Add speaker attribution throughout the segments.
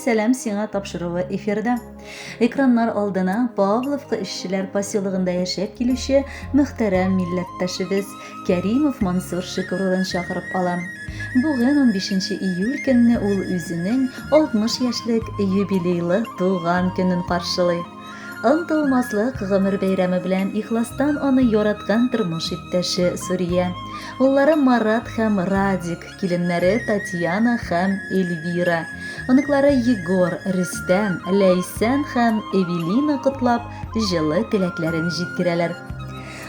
Speaker 1: Сәлам сиңа тапшыруы эфирда. Экраннар алдына Павловка эшчеләр поселогында яшәп килүче мөхтәрәм милләттәшебез Кәримов Мансур Шөкер улын чакырып алам. Бүген 15 июль көнне ул үзенең 60 яшьлек юбилейлы туган көнен каршылый. Онытылмаслык гомер бәйрәме белән ихластан аны яраткан тормыш иптәше Сурия, уллары Марат һәм Радик, киленнәре Татьяна һәм Эльвира, оныклары Егор, Рөстәм, Ләйсән һәм Эвелина котлап, җылы теләкләрен җиткерәләр.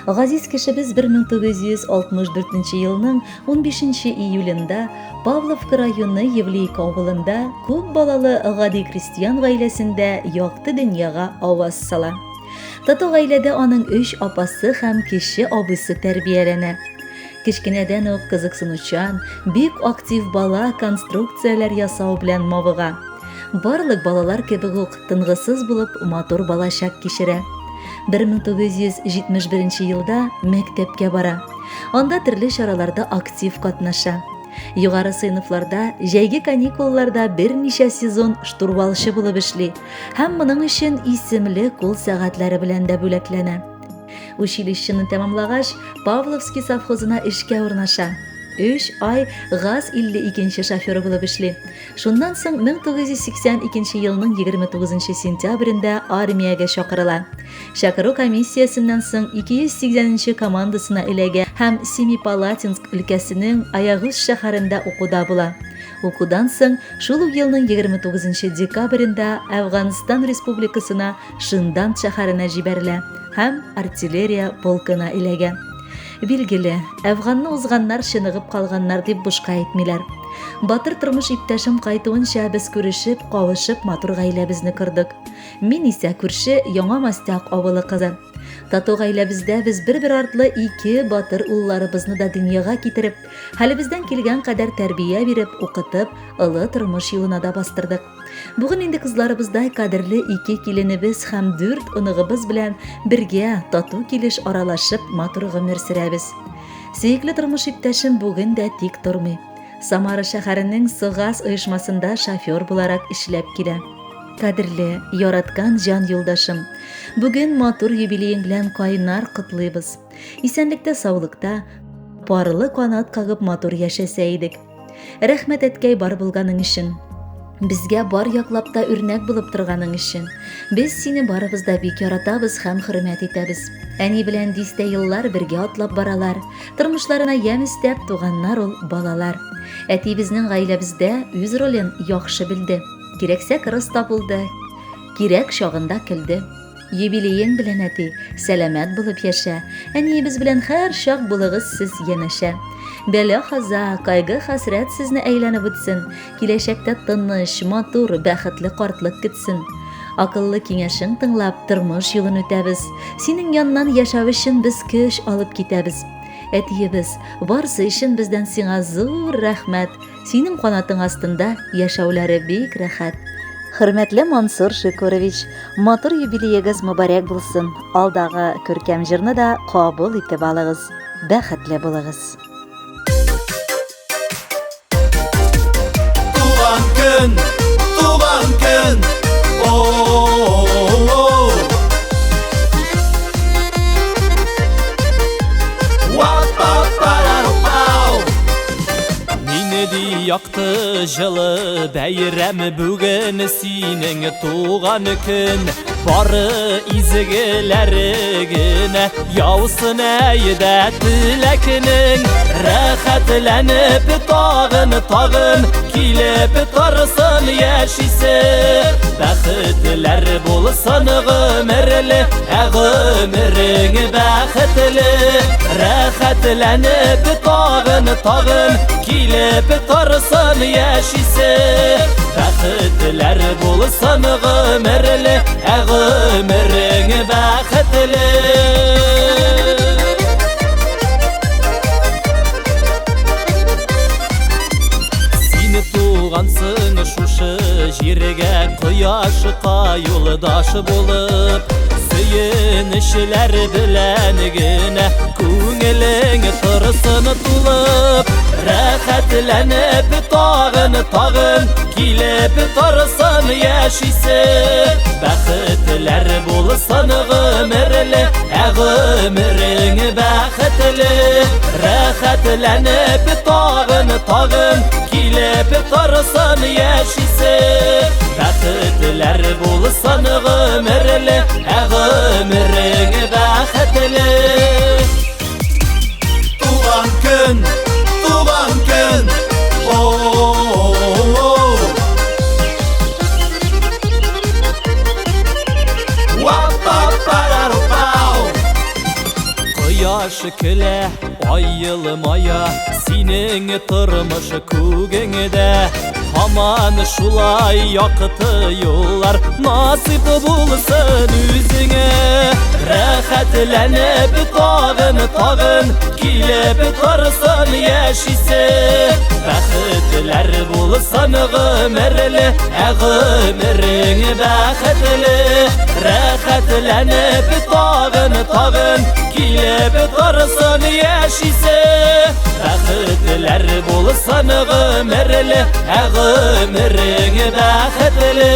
Speaker 1: Газиз кешебез 1964 елның 15 июлендә Павловка районы Евлейка авылында күп балалы гади крестьян гаиләсендә якты дөньяга аваз сала. Тату гаиләдә аның өч апасы һәм кече абыйсы тәрбияләнә. Кечкенәдән үк кызыксынучан, бик актив бала конструкцияләр ясау белән мавыга. Барлык балалар кебек үк тынгысыз булып матур балачак кичерә. 1971 елда мәктәпкә бара. Анда төрле чараларда актив катнаша. Югары сыйныфларда җәйге каникулларда берничә сезон штурвалчы булып эшли һәм моның өчен исемле кул сәгатьләре белән дә бүләкләнә. Училищены тәмамлагач, Павловский совхозына эшкә урнаша. Өч ай ГАЗ-52 шоферы булып эшли. Шуннан соң 1982 елның 29 сентябрендә армиягә чакырыла. Чакыру комиссиясеннән соң 280 нче командасына эләгә һәм Семипалатинск өлкәсенең Аягүз шәһәрендә укуда була. Укудан соң шул ук елның 29 декабрендә Әфганстан Республикасына Шинданд шәһәренә җибәрелә һәм артиллерия полкына эләгә. Билгеле, Әфганны узганнар чыныгып калганнар дип бушка әйтмиләр. Батыр тормыш иптәшем кайтуынча без күрешеп, кавышып матур гаиләбезне кордык. Мин исә күрше Яңа Мастяк авылы кызы. Тату гаиләбездә без бер-бер артлы ике батыр улларыбызны да дөньяга китереп, хәлебездән килгән кадәр тәрбия биреп, укытып, олы тормыш юлына да бастырдык. Бүген инде кызларыбыздай кадерле ике киленебез һәм дүрт оныгыбыз белән бергә тату килеш аралашып матур гомер сөрәбез. Сөекле тормыш иптәшем бүген дә тик тормый. Самара шәһәренең СОГАЗ оешмасында шофер буларак эшләп килә. Кадерле, яраткан җан юлдашым, бүген матур юбилеең белән кайнар котлыйбыз. Исәнлектә, саулыкта, парлы канат кагып матур яшәсә идек. Рәхмәт, әткәй, бар булганың өчен. Безгә бар яклап та үрнәк булып торганың өчен. Без сине барыбыз да бик яратабыз һәм хөрмәт итәбез. Әни белән дистә еллар бергә атлап баралар. Тормышларына ямь өстәп туганнар ул балалар. Әти безнең гаиләбездә үз ролен яхшы белде. Кирәксә кырыс та булды, кирәк чагында көлде. Юбилеең белән, әти, сәламәт булып яшә. Әниебез белән һәрчак булыгыз сез янәшә. Бәла-каза, кайгы-хәсрәт сезне әйләнеп үтсен. Киләчәктә тыныч, матур, бәхетле картлык көтсен. Акыллы киңәшең тыңлап, тормыш юлын үтәбез. Синең яннан яшәү өчен без көч алып китәбез. Әтиебез, барсы өчен бездән сиңа зур рәхмәт. Синең канатың астында яшәүләре бик рәхәт. Хөрмәтле Мансур Шөкүрович, матур юбилеегыз мөбарәк булсын. Алдагы күркәм җырны да кабул итеп алыгыз. Бәхетле булыгыз.
Speaker 2: Туган көн, туган көн, о-о-о. Уа-па-па-ра-пау. Нинди якты җылы бәйрәм бүген синең туган көн. Бары изгеләре генә яусын әйдә теләкнең. Рәхәтләнеп тагын тагын килеп торсын яшисе. Бәхетләр булсын гомерле, ә гомерең бәхетле. Рәхәтләнеп тагын тагын килеп торсын яшисе. Бәхетләр булсын гомерле, ә гомерең бәхетле. Син тугансың шушы җиргә кояшка юлдаш булып, сөенечләр белән генә күңелең торсын тулып. Рәхәт Рәхәтләнеп тагын, тагын килеп торсын яшисе. Бәхетләр булсын гомерле, ә гомерең бәхетле. Рәхәтләнеп тагын, тагын килеп торсын яшисе. Бәхетләр булсын гомерле, ә гомерең бәхетле. Туган көн, туган көн, о-о-о. Уа-па-па-ра-ру-пау. Кояш көлә, ай елмая, синең тормыш күгеңдә. Һаман шулай якты юллар насыйп булсын үзеңә. Рәхәтләнеп тагын, тагын килеп торсын яшисе. Бәхетләр булсын гомерле, ә гомерең бәхетле. Рәхәтләнеп тагын, тагын килеп торсын яшисе. Бәхетләр булсын гомерле, ә гомерең бәхетле.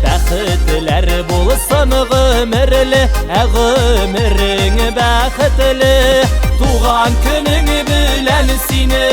Speaker 2: Бәхетләр булсын гомерле, ә гомерең бәхетле. Туган көнең белән сине.